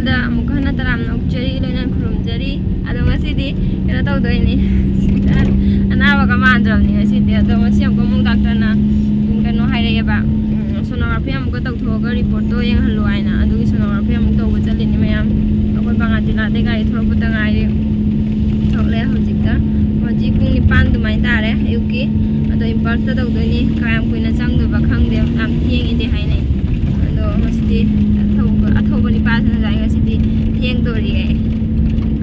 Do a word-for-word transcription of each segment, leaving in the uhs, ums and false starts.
ꯑꯗ ꯑꯃꯨꯛꯀ ꯍꯟꯅ ꯇꯔꯥꯝꯅ ꯑꯣꯛꯆꯔꯤ, ꯂꯣꯏꯅ ꯈꯨꯔꯨꯝꯖꯔꯤ꯫ ꯑꯗꯣ ꯉꯁꯤꯗꯤ ꯀꯩꯅꯣ ꯇꯧꯗꯣꯏꯅꯤ, ꯑꯅꯥꯕꯒ ꯃꯥꯟꯗ꯭ꯔꯕꯅꯤ ꯉꯁꯤꯗꯤ꯫ ꯑꯗꯣ ꯉꯁꯤ ꯑꯃꯨꯛꯀ ꯑꯃꯨꯛ ꯗꯥꯛꯇꯔꯅ, ꯎꯝ, ꯀꯩꯅꯣ ꯍꯥꯏꯔꯛꯑꯦꯕ, ꯎꯝ, ꯁꯣꯅꯣꯒ꯭ꯔꯥꯐꯤ ꯑꯃꯨꯛꯀ ꯇꯧꯊꯣꯛꯑꯒ ꯔꯤꯄꯣꯔꯠꯇꯣ ꯌꯦꯡꯍꯜꯂꯨ ꯍꯥꯏꯅ꯫ ꯑꯗꯨꯒꯤ ꯁꯣꯅꯣꯒ꯭ꯔꯥꯐꯤ ꯑꯃꯨꯛ ꯇꯧꯕ ꯆꯠꯂꯤꯅꯤ ꯃꯌꯥꯝ꯫ ꯑꯩꯈꯣꯏ ꯕꯪꯒꯥꯇꯤꯂꯥꯗꯩ ꯒꯥꯔꯤ ꯊꯣꯛꯂꯛꯄꯗ ꯉꯥꯏꯔꯤ꯫ ꯊꯣꯛꯂꯛꯑꯦ ꯍꯧꯖꯤꯛꯇ꯫ ꯍꯧꯖꯤꯛ ꯄꯨꯡ ꯅꯤꯄꯥꯟ ꯑꯗꯨꯃꯥꯏꯅ ꯇꯥꯔꯦ ꯑꯌꯨꯛꯀꯤ꯫ ꯑꯗꯣ ꯏꯝꯐꯥꯜꯗ ꯇꯧꯗꯣꯏꯅꯤ꯫ ꯀꯌꯥꯝ ꯀꯨꯏꯅ ꯆꯪꯗꯣꯏꯕ ꯈꯪꯗꯦ, ꯌꯥꯝ ꯊꯦꯡꯉꯤꯗꯤ ꯍꯥꯏꯅꯩ꯫ ꯑꯗꯣ ꯉꯁꯤꯗꯤ ꯑꯊꯧꯕ, ꯑꯊꯧꯕ ꯅꯤꯄꯥꯁꯤꯅ ꯉꯁꯥꯏ ꯉꯁꯤꯗꯤ ꯊꯦꯡꯗꯣꯔꯤꯌꯦ꯫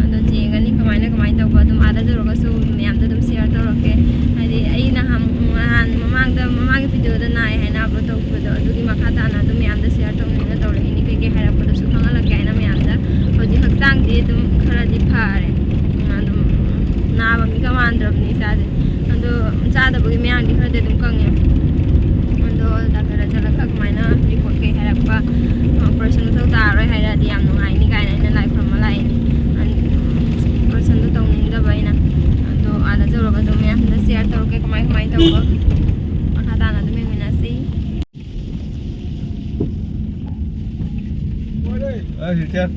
ꯑꯗꯣ ꯌꯦꯡꯒꯅꯤ ꯀꯃꯥꯏꯅ, ꯀꯃꯥꯏꯅ ꯇꯧꯕ꯫ ꯑꯗꯨꯝ ꯑꯥꯗ ꯇꯧꯔꯒꯁꯨ ꯃꯌꯥꯝꯗ ꯑꯗꯨꯝ ꯁꯤꯌꯔ ꯇꯧꯔꯛꯀꯦ꯫ ꯍꯥꯏꯗꯤ ꯑꯩ ꯅꯍꯥꯟ, ꯅꯍꯥꯟ ꯃꯃꯥꯡꯗ, ꯃꯃꯥꯡꯒꯤ ꯚꯤꯗꯤꯑꯣꯗ ꯅꯥꯏ ꯍꯥꯏꯅ ꯑꯞꯂꯣꯗ ꯇꯧꯈꯤꯕꯗꯣ, ꯑꯗꯨꯒꯤ ꯃꯈꯥ ꯇꯥꯅ ꯑꯗꯨꯝ ꯃꯌꯥꯝꯗ ꯁꯤꯌꯔ ꯇꯧꯅꯤꯡꯅ ꯇꯧꯔꯛꯏꯅꯤ꯫ ꯀꯩꯀꯩ ꯍꯥꯏꯔꯛꯄꯗꯁꯨ ꯈꯪꯍꯜꯂꯛꯀꯦ ꯍꯥꯏꯅ ꯃꯌꯥꯝꯗ꯫ ꯍꯧꯖꯤꯛ ꯍꯛꯆꯥꯡꯗꯤ ꯑꯗꯨꯝ ꯈꯔꯗꯤ ꯐꯔꯦ꯫ ꯑꯗꯨꯝ ꯅꯥꯕ ꯃꯤꯒ ꯃꯥꯟꯗ꯭ꯔꯕꯅꯤ ꯏꯁꯥꯁꯦ꯫ ꯑꯗꯣ ꯆꯥꯗꯕꯒꯤ ꯃꯌꯥꯡꯗꯤ ꯈꯔꯗꯤ ꯑꯗꯨꯝ ꯀꯪꯉꯦ꯫ ꯑꯗꯣ ꯗꯥꯛꯇꯔꯗ ꯆꯠꯂꯒ ꯀꯃꯥꯏꯅ ꯔꯤꯄꯣꯔꯠ ꯀꯩ ꯍꯥꯏꯔꯛꯄ, ꯑꯣꯄꯔꯦꯁꯟ ꯃꯊꯧ ꯇꯥꯔꯔꯣꯏ ꯍꯥꯏꯔꯗꯤ ꯌꯥꯝ ꯅꯨꯡꯉꯥꯏꯅꯤ ꯀꯥꯏꯅ ꯑꯩꯅ ꯂꯥꯏ ꯈꯨꯔꯨꯝꯕ ꯂꯥꯛꯏꯅꯤ꯫ ꯑꯣꯄꯔꯦꯁꯟꯗꯣ ꯇꯧꯅꯤꯡꯗꯕ ꯑꯩꯅ꯫ ꯑꯗꯣ ꯑꯥꯗ ꯆꯠꯂꯨꯔꯒ ꯑꯗꯨꯝ ꯃꯌꯥꯝꯗ ꯁꯤꯌꯔ ꯇꯧꯔꯛꯀꯦ ꯀꯃꯥꯏ ꯀꯃꯥꯏꯅ ꯇꯧꯕ꯫ ꯃꯈꯥ ꯇꯥꯅ ꯑꯗꯨꯝ ꯌꯦꯡꯃꯤꯟꯅꯁꯤ꯫ ꯑ, ꯁꯤꯁꯇꯔ꯫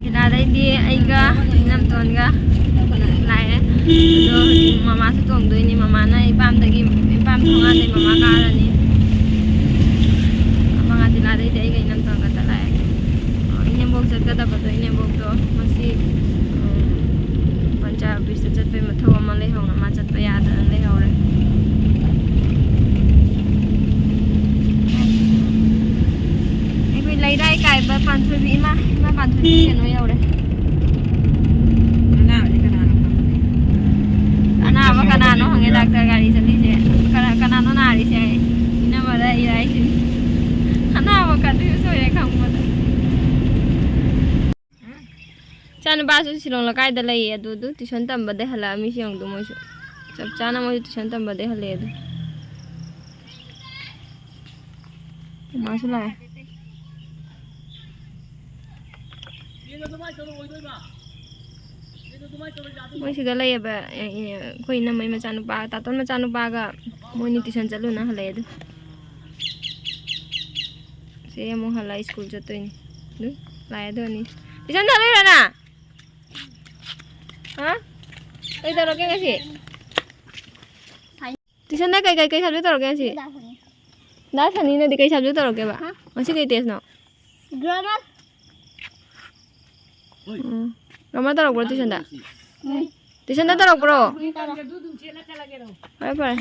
ꯁꯤꯗꯥꯗꯩꯗꯤ ꯑꯩꯒ ꯏꯅꯝꯇꯣꯟꯒ ꯂꯥꯛꯑꯦ꯫ ꯑꯗꯣ ꯍꯧꯖꯤꯛ ꯃꯃꯥꯁꯨ ꯇꯣꯡꯗꯣꯏꯅꯤ꯫ ꯃꯃꯥꯅ ꯏꯄꯥꯝꯗꯒꯤ, ꯏꯄꯥꯝ ꯊꯣꯡꯒꯥꯟꯗꯩ ꯃꯃꯥ ꯀꯥꯔꯅꯤ꯫ ꯃꯉꯥ ꯖꯤꯂꯥꯗꯩꯗꯤ ꯑꯩꯒ ꯏꯅꯝꯇꯣꯟ ꯈꯛꯇ ꯂꯥꯛꯑꯦ꯫ ꯏꯅꯦꯝꯕꯣꯛ ꯆꯠꯀꯗꯕꯗꯣ, ꯏꯅꯦꯝꯕꯣꯛꯇꯣ ꯉꯁꯤ, ꯎꯝ, ꯄꯟꯆꯥꯌꯠ ꯑꯣꯐꯤꯁꯇ ꯆꯠꯄꯩ ꯃꯊꯧ ꯑꯃ ꯂꯩꯍꯧꯅ ꯃꯥ ꯆꯠꯄ ꯌꯥꯗꯅ ꯂꯩꯍꯧꯔꯦ꯫ ꯑꯩꯈꯣꯏ ꯂꯩꯔꯥꯏ ꯀꯥꯏꯕ ꯄꯥꯟꯊꯣꯏꯕꯤ, ꯏꯃꯥ, ꯏꯃꯥ ꯄꯥꯟꯊꯣꯏꯕꯤ ꯀꯩꯅꯣ ꯌꯧꯔꯦ꯫ ꯑꯅꯥꯕꯗꯤ ꯀꯅꯥꯅꯣ ꯈꯪꯗꯦ꯫ ꯑꯅꯥꯕ ꯀꯅꯥꯅꯣ ꯍꯪꯉꯦ ꯗꯥꯛꯇꯔ ꯒꯥꯔꯤ ꯆꯠꯂꯤꯁꯦ꯫ ꯀꯅꯥ, ꯀꯅꯥꯅꯣ ꯅꯥꯔꯤꯁꯦ ꯍꯥꯏ꯫ ꯏꯅꯝꯃꯗ ꯏꯔꯥꯏꯁꯤꯅꯤ꯫ ꯑꯅꯥꯕ ꯀꯟꯐ꯭ꯌꯨꯁ ꯑꯣꯏꯔꯦ ꯈꯪꯕꯗ꯫ ꯏꯆꯥꯅꯨꯄꯥꯁꯨ ꯁꯤꯂꯣꯡ ꯂꯩꯀꯥꯏꯗ ꯂꯩꯌꯦ꯫ ꯑꯗꯨ, ꯑꯗꯨ ꯇ꯭ꯌꯨꯁꯟ ꯇꯝꯕꯗꯩ ꯍꯜꯂꯛꯑꯃꯤ ꯁꯤ ꯌꯦꯡꯉꯨꯗꯣ ꯃꯣꯏꯁꯨ꯫ ꯆꯞ ꯆꯥꯅ ꯃꯣꯏꯁꯨ ꯇ꯭ꯌꯨꯁꯟ ꯇꯝꯕꯗꯩ ꯍꯜꯂꯛꯑꯦ ꯑꯗꯨ꯫ ꯃꯃꯥꯁꯨ ꯂꯥꯛꯑꯦ꯫ ꯃꯣꯏ ꯁꯤꯗ ꯂꯩꯌꯦꯕ, ꯑꯦ, ꯑꯦ, ꯑꯩꯈꯣꯏ ꯏꯅꯝꯃꯩ ꯃꯆꯥꯅꯨꯄꯥ, ꯇꯥꯇꯣꯟ ꯃꯆꯥꯅꯨꯄꯥꯒ ꯃꯣꯏꯅꯤ ꯇꯨꯏꯁꯟ ꯆꯠꯂꯨꯅ ꯍꯜꯂꯛꯑꯦ ꯑꯗꯨ꯫ ꯁꯤ ꯑꯃꯨꯛ ꯍꯜꯂꯛꯑ ꯁ꯭ꯀꯨꯜ ꯆꯠꯇꯣꯏꯅꯤ꯫ ꯑꯗꯨ ꯂꯥꯛꯑꯦ ꯑꯗꯨ ꯑꯅꯤ꯫ ꯇꯨꯏꯁꯟ ꯆꯠꯂꯨꯏꯔꯣ ꯅꯪ? ꯍꯥ? ꯀꯩ ꯇꯧꯔꯛꯀꯦ ꯉꯁꯤ? ꯇꯨꯏꯁꯟꯗ ꯀꯩ, ꯀꯩ, ꯀꯩ subject ꯇꯧꯔꯛꯀꯦ ꯉꯁꯤ? ꯗꯥ ꯁꯅꯤꯅꯗꯤ ꯀꯩ subject ꯇꯧꯔꯛꯀꯦꯕ? ꯍꯥ? ꯉꯁꯤ ꯀꯩ test ꯅꯣ? Grammar꯫ ꯎꯝ꯫ Grammar ꯇꯧꯔꯛꯄ꯭ꯔꯣ tuition ꯗ? ꯎꯝ꯫ Tuition ꯗ ꯇꯧꯔꯛꯄ꯭ꯔꯣ? ꯎꯝ, ꯇꯧꯔꯛ-꯫ ꯐꯔꯦ, ꯐꯔꯦ꯫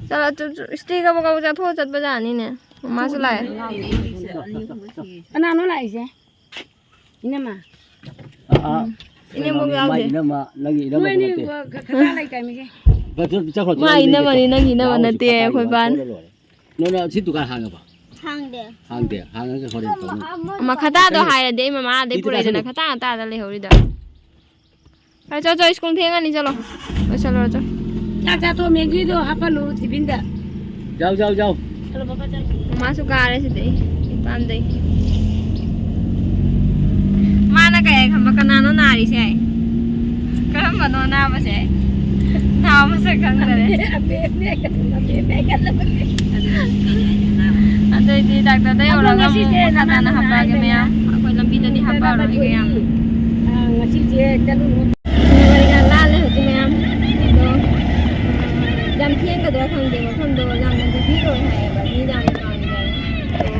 ꯆꯠꯂꯣ, ꯆꯨ-, ꯆꯨ-, ꯏꯁꯇ꯭ꯔꯤ ꯀꯕꯛ ꯀꯕꯛ ꯆꯥꯊꯣꯛꯑ ꯆꯠꯄꯖꯥꯠꯅꯤꯅꯦ꯫ ꯃꯃꯥꯁꯨ ꯂꯥꯛꯑꯦ꯫ ꯀꯅꯥꯅꯣ ꯂꯥꯛꯏꯁꯦ? ꯏꯅꯝꯃ꯫ ꯑꯥ, ꯑꯥ꯫ ꯏꯅꯦꯝꯕꯣꯛ ꯀꯩꯅꯣꯅꯦ, ꯃꯥꯏ ꯌꯥꯎꯗꯦ꯫ ꯏꯅꯝꯃ, ꯅꯪꯒꯤ ꯏꯅꯝꯃ ꯅꯣꯏ ꯑꯅꯤ ꯅꯠꯇꯦ꯫ ꯈ-, ꯈ-, ꯈꯇꯥ ꯂꯩꯇꯥꯏ ꯃꯤꯁꯦ꯫ ꯆꯠꯈ꯭ꯔꯣ, ꯆꯠꯈ꯭ꯔꯣ, ꯃꯥ ꯆꯠꯈ꯭ꯔꯣ, ꯏꯅꯝꯃꯅꯤ, ꯅꯪꯒꯤ ꯏꯅꯝꯃ ꯌꯥꯎꯔꯁꯤ, ꯅꯠꯇꯦ, ꯄꯇꯥ ꯑꯩꯈꯣꯏ ꯌꯥꯎꯔꯁꯤ, ꯄꯥꯟ꯫ ꯊꯣꯛꯑ ꯂꯣꯏꯔꯦ꯫ ꯅꯣꯏ, ꯅꯣꯏ ꯁꯤ ꯗꯨꯀꯥꯟ ꯍꯥꯡꯉꯕ? ꯍꯥꯡꯗꯦ꯫ ꯍꯥꯡꯗꯦ, ꯍꯥꯡꯉꯒ ꯍꯣꯔꯦꯟ ꯇꯧꯅꯤ꯫ ꯃꯈꯥ ꯇꯥꯗꯣ ꯍꯥꯏꯔꯗꯤ ꯑꯩ ꯃꯃꯥ ꯑꯗꯩ ꯁꯤꯗꯤ ꯄꯨꯔꯛꯏꯗꯅ ꯀꯥꯏꯁꯤꯅꯣ? ꯈꯇꯥ ꯉꯇꯥꯗ ꯂꯩꯍꯧꯔꯤꯗꯣ꯫ ꯐꯔꯦ, ꯆꯣ, ꯆꯣ, ꯁ꯭ꯀꯨꯜ ꯊꯦꯡꯉꯅꯤ, ꯆꯠꯂꯣ꯫ ꯂꯣꯏꯁꯜꯂꯨꯔꯣ, ꯆꯣ꯫ ꯆꯥꯛ ꯆꯥꯊꯣꯛ, ꯃꯦꯒꯤꯗꯣ ꯍꯥꯞꯄꯜꯂꯨ ꯇꯤꯐꯤꯟꯗ꯫ ꯌꯥꯎ, ꯌꯥꯎ, ꯌꯥꯎ꯫ ꯃꯃꯥꯁꯨ ꯀꯥꯔꯦ ꯁꯤꯗꯩ, ꯏꯄꯥꯝꯗꯩ꯫ ꯃꯥꯅ ꯀꯩ ꯍꯥꯏ ꯈꯪꯕ? ꯀꯅꯥꯅꯣ ꯅꯥꯔꯤꯁꯦ ꯍꯥꯏ? ꯀꯔꯝꯕꯅꯣ ꯅꯥꯕꯁꯦ ꯍꯥꯏ? ꯅꯥꯕ ꯃꯁꯛ ꯈꯪꯗꯔꯦ꯫ ꯑꯗꯩꯗꯤ ꯗꯥꯛꯇꯔꯗ ꯑꯗꯣ ꯌꯧꯔꯒ ꯑꯃꯨꯛ ꯉꯁꯤꯁꯦ ꯃꯈꯥ ꯇꯥꯅ ꯅꯃꯥꯟꯅꯕ ꯍꯥꯞꯄꯛꯑꯒꯦ ꯃꯌꯥꯝ꯫ ꯑꯩꯈꯣꯏ ꯂꯝꯕꯤꯗꯗꯤ ꯍꯥꯞꯄꯛꯑꯔꯣꯏꯒꯦ ꯌꯥꯝ꯫ ꯑ, ꯉꯁꯤꯁꯦ ꯆꯠꯂꯨ꯫ ꯁꯤꯅꯦꯃꯥ ꯂꯥꯜꯂꯦ ꯍꯧꯖꯤꯛ ꯃꯌꯥꯝ꯫ ꯑꯗꯣ, ꯑ, ꯌꯥꯝ ꯊꯦꯡꯒꯗ꯭ꯔꯥ ꯈꯪꯗꯦ, ꯃꯐꯝꯗꯣ ꯌꯥꯝꯅ ꯕꯤꯖꯤ ꯑꯣꯏ ꯍꯥꯏꯌꯦꯕ, ꯃꯤ ꯌꯥꯝꯅ ꯄꯥꯝꯃꯤ ꯍꯥꯏꯌꯦ꯫ ꯑꯗꯣ,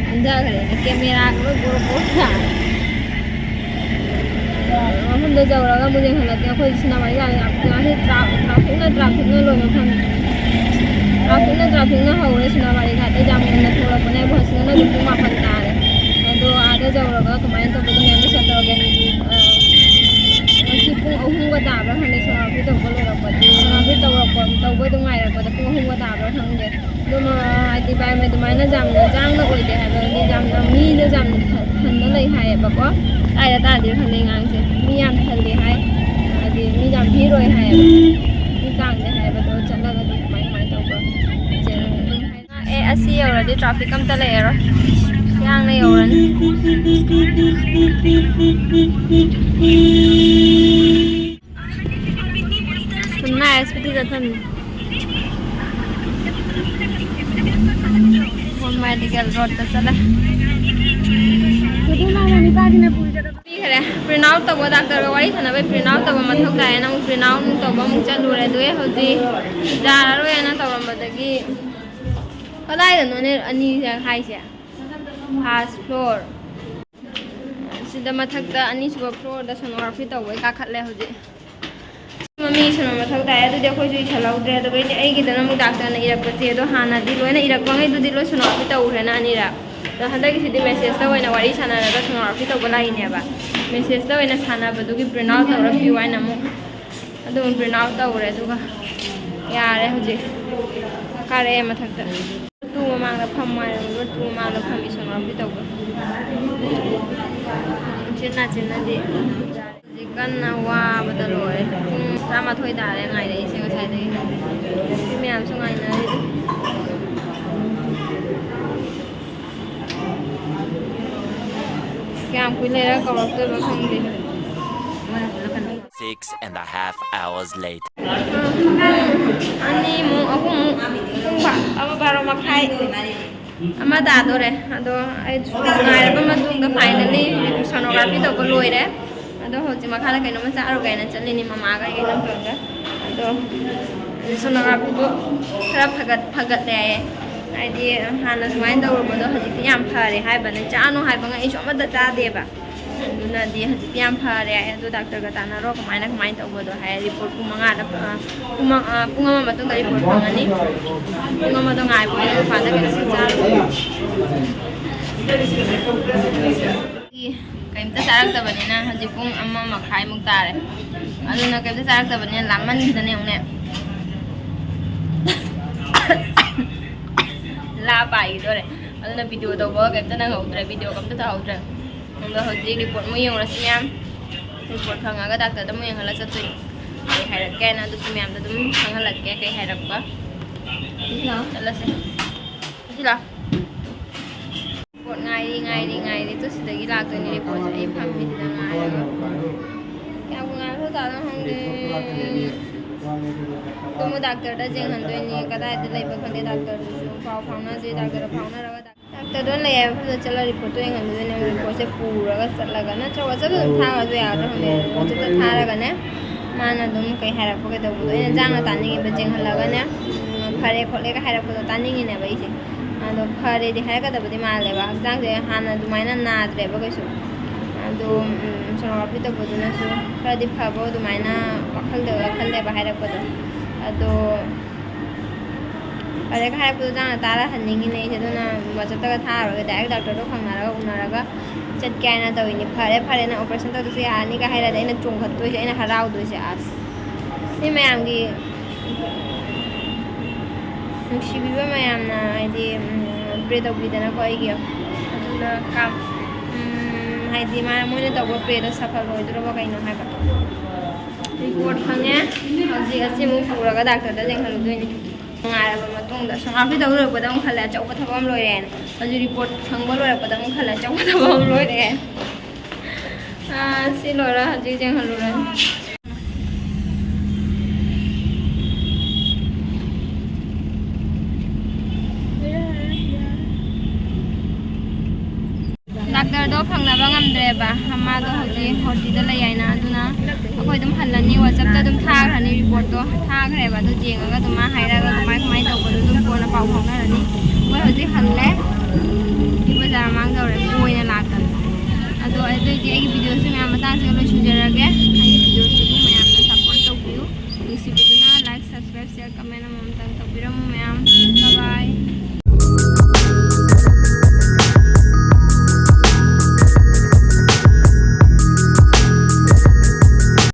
ꯍꯟꯊꯈ꯭ꯔꯦꯅꯦ, ꯀꯦꯃꯦꯔꯥꯒ ꯂꯣꯏ ꯕꯣꯔꯣ ꯕꯣꯔꯣ ꯇꯥꯔꯦ꯫ ꯃꯐꯝꯗꯣ ꯌꯧꯔꯒ ꯑꯃꯨꯛ ꯌꯦꯡꯍꯜꯂꯛꯀꯦ꯫ ꯑꯩꯈꯣꯏ ꯁꯤꯅꯦꯃꯥ ꯂꯥꯜꯂꯦ ꯌꯥꯝ ꯊꯦꯡꯉꯦ, ꯇ꯭ꯔꯥ-, ꯇ꯭ꯔꯥꯐꯤꯛꯅ, ꯇ꯭ꯔꯥꯐꯤꯛꯅ ꯂꯣꯏ ꯃꯐꯝ꯫ ꯇ꯭ꯔꯥꯐꯤꯛꯅ, ꯇ꯭ꯔꯥꯐꯤꯛꯅ ꯍꯧꯔꯦ ꯁꯤꯅꯦꯃꯥ ꯂꯥꯜꯂꯦ꯫ ꯑꯩ ꯌꯥꯝ ꯉꯟꯅ ꯊꯣꯛꯂꯛꯄꯅꯦ, ꯑꯩꯕꯨ ꯍꯧꯖꯤꯛꯅ ꯑꯗꯨꯝ ꯄꯨꯡ ꯃꯥꯄꯟ ꯇꯥꯔꯦ꯫ ꯑꯗꯣ ꯑꯥꯗ ꯌꯧꯔꯒ ꯀꯃꯥꯏꯅ ꯇꯧꯕꯗꯣ ꯃꯌꯥꯝꯗ ꯁꯦꯌꯔ ꯇꯧꯔꯒꯦ꯫ ꯑ, ꯉꯁꯤ ꯄꯨꯡ ꯑꯍꯨꯝꯒ ꯇꯥꯕ꯭ꯔꯥ ꯈꯪꯗꯦ ꯁꯣꯅꯣꯒ꯭ꯔꯥꯐꯤ ꯇꯧꯕ ꯂꯣꯏꯔꯛꯄꯗꯣ꯫ ꯁꯣꯅꯣꯒ꯭ꯔꯥꯐꯤ ꯇꯧꯔꯛꯄ, ꯇꯧꯕ ꯑꯗꯨꯝ ꯉꯥꯏꯔꯛꯄꯗ ꯄꯨꯡ ꯑꯍꯨꯝꯒ ꯇꯥꯕ꯭ꯔꯥ ꯈꯪꯗꯦ꯫ ꯑꯗꯨꯝ, ꯑ, ꯍꯥꯏꯗꯤ ꯚꯥꯏ, ꯑꯗꯨꯃꯥꯏꯅ ꯌꯥꯝꯅ ꯆꯥꯡꯅ ꯑꯣꯏꯗꯦ ꯍꯥꯏꯕ, ꯍꯥꯏꯗꯤ ꯌꯥꯝꯅ ꯃꯤꯗꯣ ꯌꯥꯝꯅ ꯊ-, ꯊꯟꯅ ꯂꯩ ꯍꯥꯏꯌꯦꯕꯀꯣ꯫ ꯀꯥꯏꯗ ꯇꯥꯗꯣꯏꯅꯣ ꯈꯪꯗꯦ ꯑꯉꯥꯡꯁꯦ꯫ ꯃꯤ ꯌꯥꯝ ꯊꯜꯂꯦ ꯍꯥꯏ, ꯍꯥꯏꯗꯤ ꯃꯤ ꯌꯥꯝ ꯚꯤꯔ ꯑꯣꯏ ꯍꯥꯏꯌꯦꯕ꯫ ꯃꯤ ꯆꯥꯡꯗꯦ ꯍꯥꯏꯌꯦꯕ꯫ ꯑꯗꯣ ꯆꯠꯂꯒ ꯑꯗꯨꯝ ꯀꯃꯥꯏ ꯀꯃꯥꯏꯅ ꯇꯧꯕ꯭ꯔꯥ ꯌꯦꯡꯉꯒ ꯑꯗꯨꯝ ꯍꯥꯏ-, ꯑꯦ, ꯑꯁꯤ ꯌꯧꯔꯗꯤ ꯇ꯭ꯔꯥꯐꯤꯛ ꯑꯝꯇ ꯂꯩꯔꯔꯣꯏ꯫ ꯌꯥꯡꯅ ꯌꯧꯔꯅꯤ꯫ ꯁꯨꯝ ꯅꯥꯏ ꯑꯦꯁ ꯄꯤ ꯇꯤꯗ ꯊꯝꯃꯤ꯫ ꯃꯦꯗꯤꯀꯦꯜ ꯔꯣꯗꯇ ꯆꯠꯂꯦ꯫ ꯄꯤꯈꯔꯦ꯫ ꯄ꯭ꯔꯤꯟ ꯑꯥꯎꯠ ꯇꯧꯕ, ꯗꯥꯛꯇꯔꯒ ꯋꯥꯔꯤ ꯁꯥꯟꯅꯕꯩ ꯄ꯭ꯔꯤꯟ ꯑꯥꯎꯠ ꯇꯧꯕ ꯃꯊꯧ ꯇꯥꯏꯌꯦꯅ ꯑꯃꯨꯛ ꯄ꯭ꯔꯤꯟ ꯑꯥꯎꯠ ꯑꯃꯨꯛ ꯇꯧꯕ ꯑꯃꯨꯛ ꯆꯠꯂꯨꯔꯦ꯫ ꯑꯗꯨꯒ ꯍꯧꯖꯤꯛ ꯌꯥꯔꯔꯣꯏꯅ ꯇꯧꯔꯝꯕꯗꯒꯤ, ꯀꯗꯥꯏꯗꯅꯣꯅꯦ ꯑꯅꯤꯁꯦ ꯍꯥꯏꯁꯦ? First floor. ꯁꯤꯗ ꯃꯊꯛꯇ ꯑꯅꯤꯁꯨꯕ ꯐ꯭ꯂꯣꯔꯗ ꯁꯣꯅꯣꯒ꯭ꯔꯥꯐꯤ ꯇꯧꯕꯩ ꯀꯥꯈꯠꯂꯦ ꯍꯧꯖꯤꯛ꯫ ꯃꯤ ꯏꯁꯟꯕ ꯃꯊꯧ ꯇꯥꯏ, ꯑꯗꯨꯗꯤ ꯑꯩꯈꯣꯏꯁꯨ ꯏꯁꯜꯍꯧꯗ꯭ꯔꯦ꯫ ꯑꯗꯨꯒ ꯑꯩꯗꯤ, ꯑꯩꯒꯤꯗꯅ ꯑꯃꯨꯛ ꯗꯥꯛꯇꯔꯅ ꯏꯔꯛꯄꯁꯦ, ꯑꯗꯣ ꯍꯥꯟꯅꯗꯤ ꯂꯣꯏꯅ ꯏꯔꯛꯄꯉꯩꯗꯨꯗꯤ ꯂꯣꯏ ꯁꯣꯅꯣꯒ꯭ꯔꯥꯐꯤ ꯇꯧꯈ꯭ꯔꯦꯅ ꯑꯅꯤꯔꯛ꯫ ꯑꯗꯣ ꯍꯟꯗꯛꯀꯤꯁꯤꯗꯤ ꯃꯦꯁꯦꯖꯇ ꯑꯣꯏꯅ ꯋꯥꯔꯤ ꯁꯥꯟꯅꯔꯒ ꯁꯣꯅꯣꯒ꯭ꯔꯥꯐꯤ ꯇꯧꯕ ꯂꯥꯛꯏꯅꯦꯕ꯫ ꯃꯦꯁꯦꯖꯇ ꯑꯣꯏꯅ ꯁꯥꯟꯅꯕꯗꯨꯒꯤ ꯄ꯭ꯔꯤꯟ ꯑꯥꯎꯠ ꯇꯧꯔ ꯄꯤꯌꯨ ꯍꯥꯏꯅ ꯑꯃꯨꯛ ꯑꯗꯨꯝ ꯄ꯭ꯔꯤꯟ ꯑꯥꯎꯠ ꯇꯧꯔꯦ, ꯑꯗꯨꯒ ꯌꯥꯔꯦ ꯍꯧꯖꯤꯛ꯫ ꯀꯥꯔꯛꯑꯦ ꯃꯊꯛꯇ꯫ ꯇꯨ ꯃꯃꯥꯡꯗ ꯐꯝ ꯍꯥꯏꯔꯒ ꯇꯨ ꯃꯃꯥꯡꯗ ꯐꯝꯃꯤ ꯁꯣꯅꯣꯒ꯭ꯔꯥꯐꯤ ꯇꯧꯕ꯫ ꯎꯆꯤꯟ ꯅꯥꯆꯤꯟꯅꯗꯤ ꯍꯧꯖꯤꯛ ꯀꯟꯅ ꯋꯥꯕꯗ ꯂꯣꯏꯔꯦ꯫ ꯄꯨꯡ ꯇꯔꯥꯃꯥꯊꯣꯏ ꯇꯥꯔꯦ ꯉꯥꯏꯔꯛꯏꯁꯦ ꯉꯁꯥꯏꯗꯒꯤ꯫ ꯃꯤ ꯃꯌꯥꯝꯁꯨ ꯉꯥꯏꯅꯔꯤꯗ꯫ ꯀꯌꯥꯝ ꯀꯨꯏ ꯂꯩꯔ ꯀꯧꯔꯛꯇꯣꯏꯕ ꯈꯪꯗꯦ꯫ Six and a half hours later. ꯑꯅꯤꯃꯨꯛ, ꯑꯍꯨꯝꯃꯨꯛ, ꯄꯨꯡ ꯕꯥ-, ꯑꯃ, ꯕꯥꯔꯣ ꯃꯈꯥꯏ, ꯑꯃ ꯇꯥꯗꯣꯔꯦ꯫ ꯑꯗꯣ ꯑꯩ ꯉꯥꯏꯔꯕ ꯃꯇꯨꯡꯗ finally ꯁꯣꯅꯣꯒ꯭ꯔꯥꯐꯤ ꯇꯧꯕ ꯂꯣꯏꯔꯦ꯫ ꯑꯗꯣ ꯍꯧꯖꯤꯛ ꯃꯈꯥꯗ ꯀꯩꯅꯣꯝꯃ ꯆꯥꯔꯨꯒꯦꯅ ꯆꯠꯂꯤꯅꯤ ꯃꯃꯥꯒ ꯑꯩꯒ ꯏꯅꯝꯇꯣꯟꯒ꯫ ꯑꯗꯣ ꯁꯣꯅꯣꯒ꯭ꯔꯥꯐꯤꯗꯣ ꯈꯔ ꯐꯒꯠ-, ꯐꯒꯠꯂꯦ ꯍꯥꯏꯌꯦ꯫ ꯍꯥꯏꯗꯤ ꯍꯥꯟꯅ ꯁꯨꯃꯥꯏꯅ ꯇꯧꯔꯨꯕꯗꯣ ꯍꯧꯖꯤꯛꯇꯤ ꯌꯥꯝ ꯐꯔꯦ ꯍꯥꯏꯕꯅꯦ꯫ ꯆꯥꯅꯨ ꯍꯥꯏꯕꯉꯩ ꯑꯩꯁꯨ ꯑꯃꯠꯇ ꯆꯥꯗꯦꯕ꯫ ꯑꯗꯨꯅꯗꯤ ꯍꯧꯖꯤꯛꯇꯤ ꯌꯥꯝ ꯐꯔꯦ꯫ ꯑꯗꯨ ꯗꯥꯛꯇꯔꯒ ꯇꯥꯟꯅꯔꯣ ꯀꯃꯥꯏꯅ, ꯀꯃꯥꯏꯅ ꯇꯧꯕꯗꯣ ꯍꯥꯏ꯫ ꯔꯤꯄꯣꯔꯠ ꯄꯨꯡ ꯃꯉꯥꯗ, ꯑ, ꯄꯨꯡ ꯃ-, ꯑ, ꯄꯨꯡ ꯑꯃ ꯃꯇꯨꯡꯗ ꯔꯤꯄꯣꯔꯠ ꯐꯪꯉꯅꯤ꯫ ꯄꯨꯡ ꯑꯃꯗꯣ ꯉꯥꯏꯕ ꯑꯣꯏꯅ ꯃꯄꯥꯟꯗ ꯀꯩꯅꯣꯝ ꯆꯥꯔꯨ꯫ ꯀꯩꯝꯇ ꯆꯥꯔꯛꯇꯕꯅꯤꯅ ꯍꯧꯖꯤꯛ ꯄꯨꯡ ꯑꯃ ꯃꯈꯥꯏꯃꯨꯛ ꯇꯥꯔꯦ꯫ ꯑꯗꯨꯅ ꯀꯩꯝꯇ ꯆꯥꯔꯛꯇꯕꯅꯤꯅ ꯂꯥꯝꯃꯟꯈꯤꯗꯅ ꯌꯦꯡꯉꯨꯅꯦ꯫ ꯂꯥ ꯄꯥꯏꯈꯤꯗꯣꯔꯦ꯫ ꯑꯗꯨꯅ ꯚꯤꯗꯤꯑꯣ ꯇꯧꯕꯒ ꯀꯩꯝꯇ ꯅꯪꯍꯧꯗ꯭ꯔꯦ, ꯚꯤꯗꯤꯑꯣꯒ ꯑꯝꯇ ꯇꯧꯍꯧꯗ꯭ꯔꯦ꯫ ꯑꯗꯣ ꯍꯧꯖꯤꯛ ꯔꯤꯄꯣꯔꯠ ꯑꯃꯨꯛ ꯌꯦꯡꯉꯨꯔꯁꯤ ꯃꯌꯥꯝ꯫ ꯔꯤꯄꯣꯔꯠ ꯐꯪꯉꯒ ꯗꯥꯛꯇꯔꯗ ꯑꯃꯨꯛ ꯌꯦꯡꯍꯜꯂ ꯆꯠꯇꯣꯏꯅꯤ꯫ ꯀꯩ ꯍꯥꯏꯔꯛꯀꯦ ꯍꯥꯏꯅ ꯑꯗꯨꯁꯨ ꯃꯌꯥꯝꯗ ꯑꯗꯨꯝ ꯈꯪꯍꯜꯂꯛꯀꯦ ꯀꯩ ꯍꯥꯏꯔꯛꯄ꯫ ꯆꯠꯂꯁꯦ꯫ ꯁꯤ ꯂꯥꯎ꯫ ꯔꯤꯄꯣꯔꯠ ꯉꯥꯏꯔꯤ, ꯉꯥꯏꯔꯤ, ꯉꯥꯏꯔꯤ꯫ ꯇꯨ ꯁꯤꯗꯒꯤ ꯂꯥꯛꯇꯣꯏꯅꯤ ꯔꯤꯄꯣꯔꯠꯁꯦ꯫ ꯑꯩ ꯐꯝꯃꯤꯁꯤꯗ ꯉꯥꯏꯔꯒ꯫ ꯀꯌꯥꯝ ꯉꯥꯏꯕ ꯇꯥꯗꯣꯏꯅꯣ ꯈꯪꯗꯦ꯫ ꯑꯗꯨꯝ ꯗꯥꯛꯇꯔꯗ ꯌꯦꯡꯍꯟꯗꯣꯏꯅꯤ꯫ ꯀꯗꯥꯏꯗ ꯂꯩꯕ ꯈꯪꯗꯦ, ꯗꯥꯛꯇꯔꯗꯨꯁꯨ ꯄꯥꯎ ꯐꯥꯎꯅꯗ꯭ꯔꯤ꯫ ꯗꯥꯛꯇꯔꯗ ꯐꯥꯎꯅꯔꯒ ꯗꯥꯛꯇꯔꯗ ꯂꯩ ꯍꯥꯏꯕ ꯃꯐꯝꯗ ꯆꯠꯂꯒ ꯔꯤꯄꯣꯔꯠꯇꯣ ꯌꯦꯡꯍꯜꯂꯨꯗꯣꯏꯅꯦ꯫ ꯔꯤꯄꯣꯔꯠꯁꯦ ꯄꯨꯔꯒ ꯆꯠꯂꯒ ꯅꯠꯇ꯭ꯔꯒ ꯋꯥꯆꯞꯇ ꯑꯗꯨꯝ ꯊꯥꯔꯁꯨ ꯌꯥꯒꯗ꯭ꯔꯥ ꯈꯪꯗꯦ꯫ ꯋꯥꯆꯞꯇ ꯊꯥꯔꯒꯅꯦ, ꯃꯥꯅ ꯑꯗꯨꯝ ꯀꯩ ꯍꯥꯏꯔꯛꯄ ꯀꯩꯗꯧꯕꯗꯣ ꯑꯩꯅ ꯌꯦꯟꯁꯥꯡꯅ ꯇꯥꯅꯤꯡꯉꯤꯕ ꯌꯦꯡꯍꯜꯂꯒꯅꯦ, ꯎꯝ, ꯐꯔꯦ ꯈꯣꯠꯂꯦꯒ ꯍꯥꯏꯔꯛꯄꯗꯣ ꯇꯥꯅꯤꯡꯉꯤꯅꯦꯕ ꯑꯩꯁꯦ꯫ ꯑꯗꯣ ꯐꯔꯦꯗꯤ ꯍꯥꯏꯔꯛꯀꯗꯕꯗꯤ ꯃꯥꯜꯂꯦꯕ, ꯍꯛꯆꯥꯡꯁꯦ ꯍꯥꯟꯅ ꯑꯗꯨꯃꯥꯏꯅ ꯅꯥꯗ꯭ꯔꯦꯕ ꯀꯩꯁꯨ꯫ ꯑꯗꯣ, ꯎꯝ, ꯁꯣꯅꯣꯒ꯭ꯔꯥꯐꯤ ꯇꯧꯕꯗꯨꯅꯁꯨ ꯈꯔꯗꯤ ꯐꯕ ꯑꯗꯨꯃꯥꯏꯅ ꯋꯥꯈꯜꯗꯒ ꯈꯜꯂꯦꯕ ꯍꯥꯏꯔꯛꯄꯗꯣ꯫ ꯑꯗꯣ ꯐꯔꯦꯒ ꯍꯥꯏꯔꯛꯄꯗꯣ ꯅꯪꯅ ꯇꯥꯔꯍꯟꯅꯤꯡꯉꯤꯅꯦ ꯑꯩꯁꯦ, ꯑꯗꯨꯅ ꯋꯥꯆꯞꯇꯒ ꯊꯥꯔꯨꯔꯒ ꯗꯥꯏꯔꯦꯛ ꯗꯥꯛꯇꯔꯗꯣ ꯐꯪꯅꯔꯒ ꯎꯅꯔꯒ ꯆꯠꯀꯦ ꯍꯥꯏꯅ ꯇꯧꯔꯤꯅꯤ꯫ ꯐꯔꯦ ꯐꯔꯦ, ꯅꯪ ꯑꯣꯄꯔꯦꯁꯟ ꯇꯧꯗ꯭ꯔꯁꯨ ꯌꯥꯔꯅꯤꯒ ꯍꯥꯏꯔꯗꯤ ꯑꯩꯅ ꯆꯣꯡꯈꯠꯇꯣꯏꯁꯦ, ꯑꯩꯅ ꯍꯔꯥꯎꯗꯣꯏꯁꯦ꯫ ꯑꯁ, ꯃꯤ ꯃꯌꯥꯝꯒꯤ ꯅꯨꯡꯁꯤꯕꯤꯕ ꯃꯌꯥꯝꯅ ꯍꯥꯏꯗꯤ, ꯎꯝ, ꯄ꯭ꯔꯦ ꯇꯧꯕꯤꯗꯅꯀꯣ ꯑꯩꯒꯤ꯫ ꯑꯗꯨꯅ ꯀꯥꯞ-, ꯎꯝ, ꯍꯥꯏꯗꯤ ꯃꯥ, ꯃꯣꯏꯅ ꯇꯧꯕ ꯄ꯭ꯔꯦꯗꯣ ꯁꯐꯜ ꯑꯣꯏꯗꯣꯔꯕ ꯀꯩꯅꯣ ꯍꯥꯏꯕ꯫ ꯔꯤꯄꯣꯔꯠ ꯐꯪꯉꯦ꯫ ꯍꯧꯖꯤꯛ ꯑꯁꯤꯃꯨꯛ ꯄꯨꯔꯒ ꯗꯥꯛꯇꯔꯗ ꯌꯦꯡꯍꯜꯂꯨꯗꯣꯏꯅꯤ꯫ ꯅꯨꯡꯉꯥꯏꯔꯕ ꯃꯇꯨꯡꯗ ꯁꯣꯅꯣꯒ꯭ꯔꯥꯐꯤ ꯇꯧ ꯂꯣꯏꯔꯛꯄꯗ ꯑꯃꯨꯛ ꯈꯜꯂꯦ ꯑꯆꯧꯕ ꯊꯕꯛ ꯑꯃ ꯂꯣꯏꯔꯦꯅ꯫ ꯍꯧꯖꯤꯛ ꯔꯤꯄꯣꯔꯠ ꯐꯪꯕ ꯂꯣꯏꯔꯛꯄꯗ ꯑꯃꯨꯛ ꯈꯜꯂꯦ ꯑꯆꯧꯕ ꯊꯕꯛ ꯑꯃ ꯂꯣꯏꯔꯦ꯫ ꯑꯥ, ꯁꯤ ꯂꯣꯏꯔ ꯍꯧꯖꯤꯛ ꯌꯦꯡꯍꯜꯂꯨꯔꯅꯤ꯫ ꯗꯥꯛꯇꯔꯗꯣ ꯐꯪꯅꯕ ꯉꯝꯗ꯭ꯔꯦꯕ, ꯃꯥꯗꯣ ꯍꯧꯖꯤꯛ ꯑꯣ ꯇꯤꯗ ꯂꯩ ꯍꯥꯏꯅ꯫ ꯑꯗꯨꯅ ꯑꯩꯈꯣꯏ ꯑꯗꯨꯝ ꯍꯜꯂꯅꯤ, ꯋꯥꯆꯞꯇ ꯑꯗꯨꯝ ꯊꯥꯈ꯭ꯔꯅꯤ ꯔꯤꯄꯣꯔꯠꯇꯣ꯫ ꯊꯥꯈ꯭ꯔꯦꯕ, ꯑꯗꯨ ꯌꯦꯡꯉꯒ ꯑꯗꯨꯝ ꯃꯥ ꯍꯥꯏꯔꯛꯑꯒ ꯀꯃꯥꯏ ꯀꯃꯥꯏꯅ ꯇꯧꯕꯗꯣ ꯑꯗꯨꯝ ꯀꯣꯟꯅ ꯄꯥꯎ ꯐꯥꯎꯅꯔꯅꯤ꯫ ꯑꯩꯈꯣꯏ ꯍꯧꯖꯤꯛ ꯍꯜꯂꯦ, ꯁꯤ ꯕꯖꯥꯔ ꯃꯃꯥꯡ ꯌꯧꯔꯦ, ꯀꯣꯏꯅ ꯂꯥꯛꯇꯅ꯫ ꯑꯗꯣ ꯑꯗꯨꯏꯗꯤ ꯑꯩꯒꯤ ꯚꯤꯗꯤꯑꯣꯁꯤ ꯃꯌꯥꯝ ꯃꯇꯥꯡꯁꯤꯒ ꯂꯣꯏꯁꯤꯟꯖꯔꯒꯦ꯫ ꯑꯩꯒꯤ ꯚꯤꯗꯤꯑꯣꯁꯤ